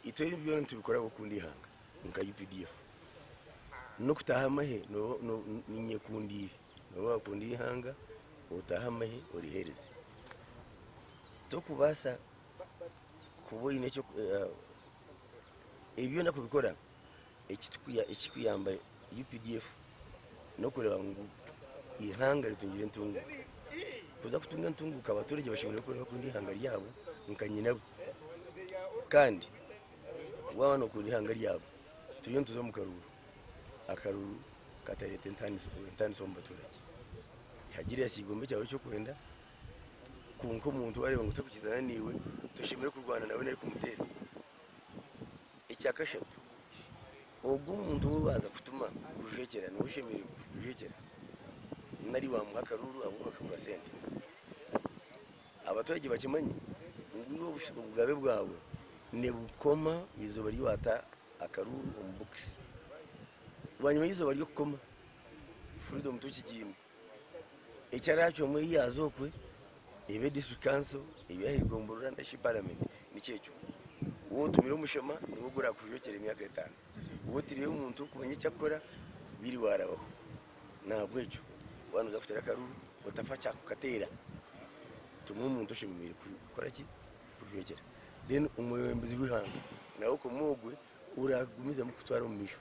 Itwe ebi byona nitubikora ahabw'okukunda eihanga nka UPDF. N'okutaaha amahe ninyekundiire. Nooba waakunda eihanga, otaahe amahe oriheereze. Torikubaasa kuba oine eki ebi byona kubikora ekirikuyamba UPDF n'okureeba ngu eihanga ritungire entunguka. Kuza kutunga entunguka abaturage bashemereire kuba nibakunda eihanga ryabo nka nyinabo. Kandi waaba nookunda eihanga ryabo, turiyo nituza omu karuuru, akaruuru katareeta entaaniso omu baturage. Hagire ekigombe kyawe eki orikwenda kwonka omuntu waareeba ngu tarikukizana naiwe, toshemereire kurwana nawe nari kumuteera. Ekyakashatu, ogwo omuntu ou waaza kutuma kujwekyera niwe oshemereire kujwekyera nari waamuha akaruuru ahabw'okuba akakuha sente. Abaturage bakimanye ngu iwe obugabe bwawe nibukoma eizooba ri waata akaruuru omu bokisi. Bwanyima y'eizooba ry'okukoma, freedom tokigiine. Eki araacwemu ei yaaza okwe, ebe district council, ebe aha igomborora nari shi paramenti, nikyo ekyo. Waaba otumire omushema, niwe oguraakujwekyera emyaka etaano. Waaba otaireyo omuntu orikumanya eki arikukora, biri waarabaho. Nahabwekyo waaba nooza kuteera akaruuru, otafa kyakukateera. Tuma omuntu oshemereire kukora ki? Kujwekyera. Then omwebembezi w'eihanga nawe okome ogwe oraagumizamu kutwara omu maisho.